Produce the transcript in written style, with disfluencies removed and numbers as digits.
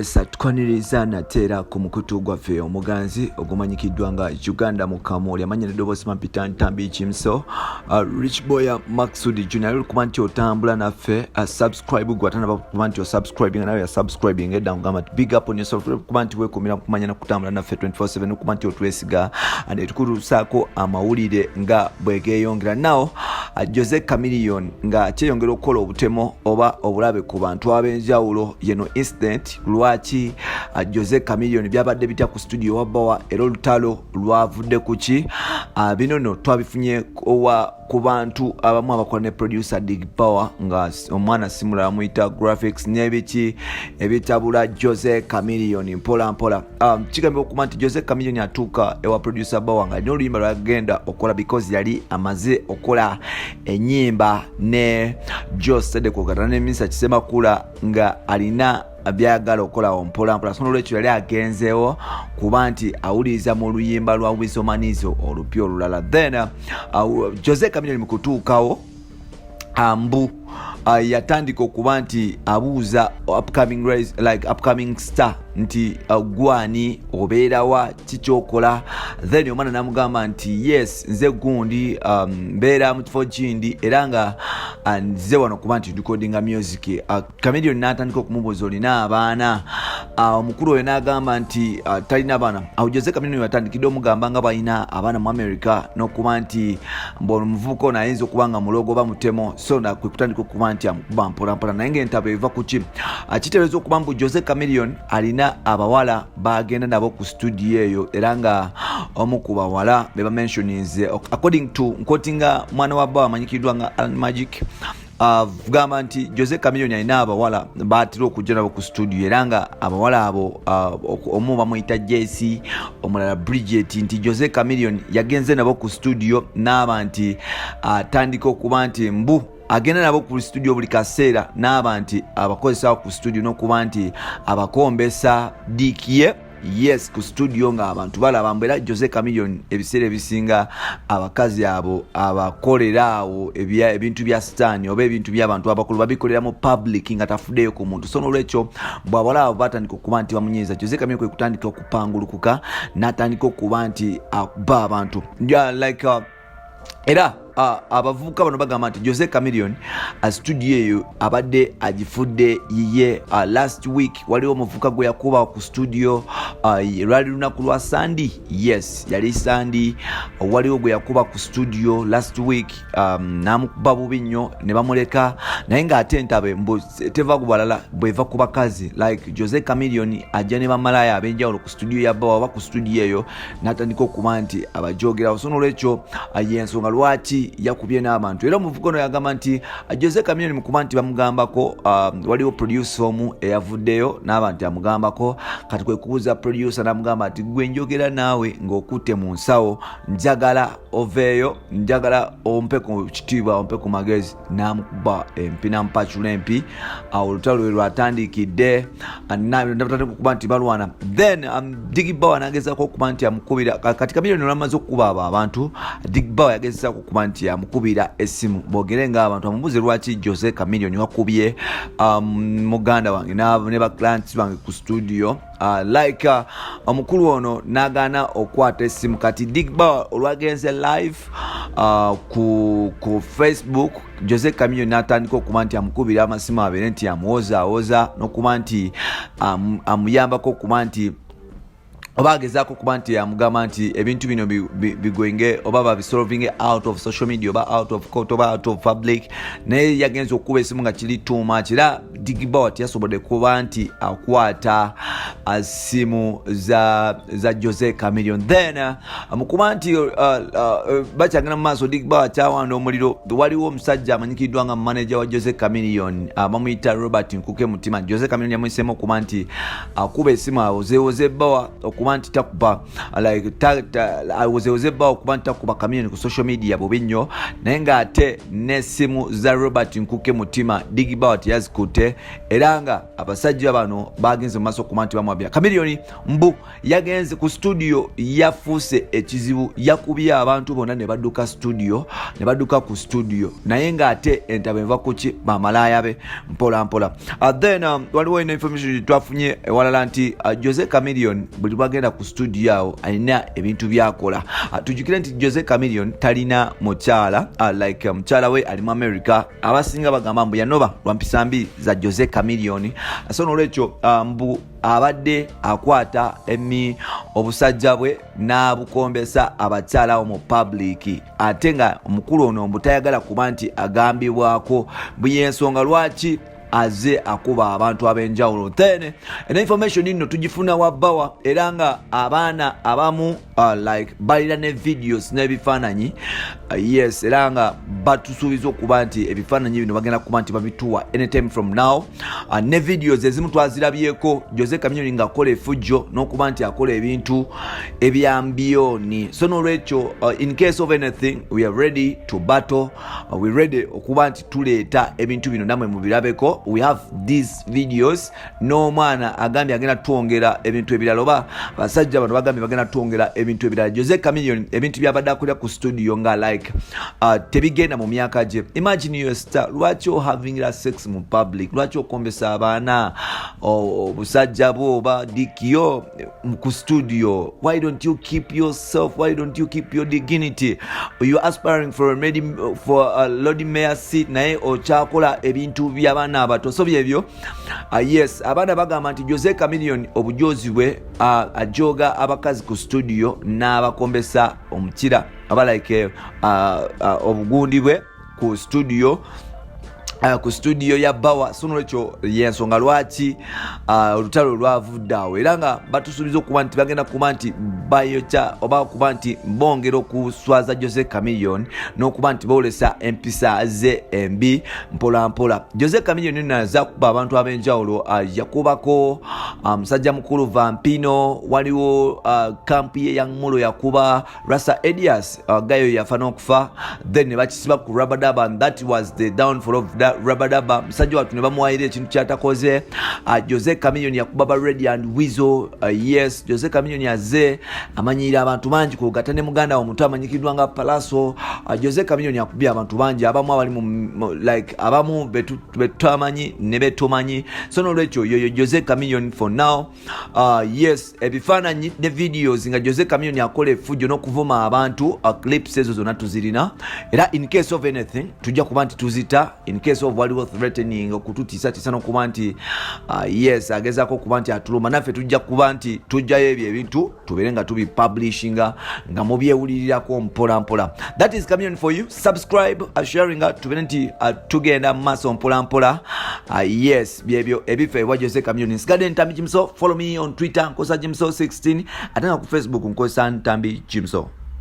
Yes, tukwaniriza nate era ku mukutu gwaffe omuganzi ogumanyikiddwa nga Uganda Mukamuli, amanya neddoboozi mampita Ntambi Kimso, Rich Boya Maxud Junior. Olikuba nti otambula naffe, subscribe gwe atanaba kuba nti osubscribing, nawe yasubscribing edda, nkugamba nti big up on yourself kuba nti wekumira kumanya nokutambula naffe 24/7, okuba nti otwesiga netukutuusaako amawulire nga bwegeyongera. Now, Jose Chameleone nga kyeyongera okukola obutemo oba obulabe ku bantu ab'enjawulo. Yeno incident lwaki Jose Chameleone byabadde bitya ku studio wabawa, era olutalo lwavudde kuki? Bino no twabifunye owa ku bantu abamu abakola ne producer Dig Power, nga omwana simulala muyita Graphics, n'ebiki ebitabula Jose Chameleone mpola mpola. Kigambibwa okuba nti Jose Chameleone atuuka ewa producer Bawa nga alina oluyimba lwagenda okukola, because yali amaze okukola enyimba ne Geosteady kwogata ne Minsa Kisemakula, nga alina byayagala okukolawo mpola mpola. So nolwekyo yali agenzeewo kuba nti awuliriza mu luyimba lwa Weasel Manizo olupya olulala. Then Jose Chameleone mu kutuukawo, mbu yatandika okuba nti abuuza upcoming race, like upcoming star, nti gwani, obeerawa, kikyokola? Then omwana namugamba nti yes, nze gundi, mbeera mu kifo kindi, era nga nze wano kuba nti recordinga music. Chameleone n'atandika okumubuuza, olina abaana? Omukulu oyo n'agamba nti talina baana. Awo Jose Chameleone yatandikidde omugamba nga balina abaana mu America, n'okuba nti mbu omuvubuka ono ayinza okuba nga mulogo oba mutemo. So kwe kutandika okuba nti amukuba mpolampola. Naye ngaentabo eva ku ki? Kitegeeza okuba mbu Jose Chameleone alina abawala bagenda nabo ku studio eyo, era nga omu ku bawala be bamentioninze, according to nkotinga mwana wa bba amanyikiddwa nga Alan Magic, gamba nti Jose Chameleone alina abawala batera okujja nabo ku studio, era nga abawala abo omu bamuyita Jesi, omulala Bridget, nti Jose Chameleone yagenze nabo ku studio n'aba nti atandika okuba nti mbu agenda nabo ku studio buli kaseera, n'aba nti abakozesa ku studio n'okuba nti abakombesa dick ye, yes, ku studio ng'abantu balaba. Mbu era Jose Chameleone ebiseera ebisinga abakazi abo abakolera awo ebintu bya sitaani oba ebintu by'abantu abakulu babikolera mu public nga tafuddeyo ku muntu. So nolwekyo bw'abawala abo batandika okuba nti bamunyiiza, Jose Chameleone kwe kutandika okupangulukuka n'atandika okuba nti akuba abantu. Yeah, like era abavubuka bano bagamba nti Jose Chameleone studio eyo abadde agifudde yiye. Last week waliwo omuvubuka gwe yakuba ku studio, lwali lunaku lwa Sunday, yes, yali Sunday. Waliwo gwe yakuba ku studio last week, n'amukuba bubi nnyo ne bamuleka. Naye ng'ate entabe mbu teva ku balala, bweva ku bakazi. Like Jose Chameleone ajja ne bamalaya ab'enjawulo ku studio ya bawa oba ku studio eyo n'atandika okuba nti abajogerawo. So nolwekyo yensonga lwaki yakubye n'abantu. Era omuvubuka ono yagamba nti Jose Chameleone mu kuba nti bamugambako, waliwo producer omu eyavuddeyo n'aba nti amugambako. Kati kwe kubuuza producer n'amugamba nti gwe njogera naawe ng'okutte mu nsawo, njagala oveeyo, njagala ompe ku kitiibwa, ompe ku magezi. N'amukuba empi, n'amupacula empi. Awo olutalo lwe lwatandikidde, natandika okuba nti balwana. Then Diggy Bawa n'agezaako okuba nti amukubira. Kati Chameleone olwamaze okukuba abo abantu, Diggy Bawa yagezaako okuba nti amukubira essimu boogere ng'abantu, amubuuze lwaki Jose Chameleone wakubye muganda wange ne baclients bange ku studio. Like omukulu ono n'agaana okukwata essimu. Kati Dig Bawa olwagenze live ku Facebook, Jose Chameleone n'atandika okuba nti amukubira amasimu, abeere nti amuwozaawoza n'okuba nti amuyambako okuba nti oba agezaako okuba nti amugamba nti ebintu bino bigwenge oba babisolvinge out of social media oba out of court oba out of public. Naye yagenza okukuba esimu nga kiri too much, era Diggy Bawa teyasobodde kuba nti akwata simu za Jose Chameleone. Then mukuba nti bakyagenda mu maaso, Diggy Bawa kyawanda omuliro. Waliwo omusajja amanyikiddwa nga manager wa Jose Chameleone, bamuyita Robert Nkuke Mutima. Jose Chameleone yamuyiseemu okuba nti akuba esimu awozeewoze Bawa okuba okuba nti takuba like awozewozebba okuba nti takuba Chameleone ku social media bubi nnyo, naye ng'ate n'essimu za Robert Nkuke Mutima Digibawa teyazikutte, era nga abasajja bano bagenze mu maaso okuba nti bamwabya. Chameleone mbu yagenze ku studio, yafuuse ekizibu, yakubye abantu bonna ne badduka studio, ne badduka ku studio, naye ng'ate entabo enva kuki? Bamalaaya be mpola mpola. Then waliwo ino information twafunye ewalala nti Jose Chameleone buli lwagenda ku studio awo alina ebintu byakola. Tujjukire nti Jose Chameleone talina mukyala, like mukyala we ali mu America. Abasinga bagamba mbu yanoba lwa mpisa mbi za Jose Chameleone. So nolwekyo mbu abadde akwata emi obusajja bwe n'abukombesa abakyala awo mu public, ate nga omukulu ono mbu tayagala kuba nti agambibwako buyensonga lwaki aze akuba abantu ab'enjawulo. Then eno information nno tugifuna wa Bawa, era nga abaana abamu like balina ne videos n'ebifaananyi. Yes, era nga batusuubiza okuba nti ebifaananyi bino bagenda kuba nti babituwa anytime from now. Ne videos ezimu twazirabyeko Jose Chameleone ng'akola efujjo n'okuba nti akola ebintu ebyambioni. So nolwekyo in case of anything, we are ready to battle. We ready okuba nti tuleeta ebintu bino namwe mubirabeko. We have these videos n'omwana agambye agenda twongera ebintu ebirala, oba abasajja bano bagambye bagenda twongera ebintu ebirala. Jose Chameleone ebintu byabadde akolera ku studio nga like tebigenda mu myaka gye. Imagine your star, lwaki ohavingira sex mu public? Lwaki okombesa abaana obusajja bwo oba dikiyo ku studio? Why don't you keep yourself? Why don't you keep your dignity? You aspiring for a lord mayor seat, naye okyakola ebintu by'abaana abato. So byebyo. Yes, abaana bagamba nti Jose Chameleone obujozi bwe ajoga abakazi ku studio n'abakombesa omukira aba like obugundi bwe ku studio, ya Bawa. So nolwekyo yensonga lwaki olutalo lwavudde awo, era nga batusuubiza okuba nti bagenda kuba nti bayokya oba okuba nti bongera okuswaza Jose Chameleone n'okuba nti boolesa empisa ze embi mpolampola. Jose Chameleone naza kuba abantu ab'enjawulo. Yakubako musajja mukulu Vampino, waliwo kampu ye Young Mulo, yakuba Rasa Edias, gayo yafa n'okufa, then ne bakisiba ku Rabadaba, and that was the downfall of that Rabadaba. Musajja wattu ne bamuwayira ekintu kyatakoze. Jose Chameleone yakuba ba Ready and Weasel. Yes, Jose Chameleone aze amanyirira abantu bangi kugata ne muganda we omuto amanyikiddwa nga Palaso. Jose Chameleone yakubye abantu bangi, abamu abali mu like abamu betutamanyi ne betumanyi. So nolwekyo yoyo Jose Chameleone for now. Yes, ebifaananyi ne videos nga Jose Chameleone akola effujjo n'okuvuma abantu, clips ezo zonna tuzirina, era in case of anything tujja kuba nti tuzita. In case of waliwo threatening, okututiisatiisa n'okuba nti yes, agezaako okuba nti atuluma, naffe tujja kuba nti tujjayo ebyo ebintu tubeere nga tubipublishinga nga mubyewulirirako mpola mpola. That is Chameleone for you. Subscribe, sharinga, tubeere nti tugenda mu maaso mpola mpola. Yes, byebyo ebifa ewa Jose Chameleone. Nsigadde Ntambi Jimso. Follow me on Twitter, nkozesa Jimso 16, ate nga ku Facebook nkozesa Ntambi Jimso.